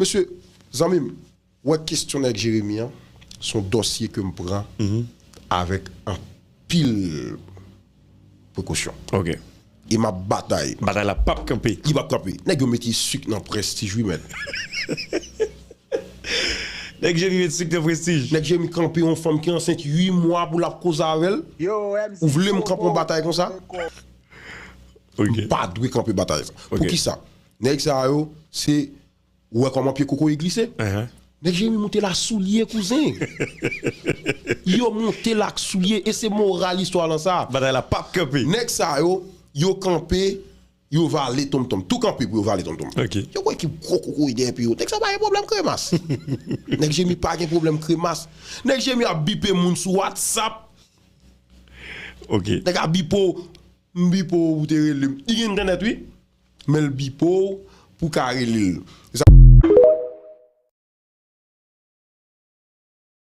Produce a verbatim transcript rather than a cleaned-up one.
Mesye, zanmi m, wè kesyon nèg Jeremi an, se yon dosye ke m pran avèk anpil prekosyon. Ok. E m ap batay. Batay la p ap kanpe. Li p ap kanpe. Nèg yo mete sik nan prestij, wi, men. Nèg Jeremi met sik nan prestij. Nèg Jeremi kanpe yon fanm ki ansent uit mwa pou l ap koze avè l. Ou vle m kanpe yon batay konsa? Ok. Pa dwe kanpe batay sa. Ok. Poukisa? Nèg sa yo, se ou wè kòman pye kokoye glise? Uh-huh. Nèg Jeremi moute la soulye, kouzen. Yo moute la soulye, e se moral istwa lan sa. Batay la p ap kanpe. Nèg sa yo, yo kanpe, yo vale tonmtonm. Tou kanpe pou yo vale tonmtonm. Ok. Yo kwè ki gwo kokoye dèyè pye yo. Nèg sa pa gen pwoblèm kremas. Nèg Jeremi pa gen pwoblèm kremas. Nèg Jeremi ap bipe moun sou WhatsApp. Ok. Nèg ap bipe w, m bipe w pou te rele m. Li gen entènèt, wi. Men l bipe w pou ka rele l.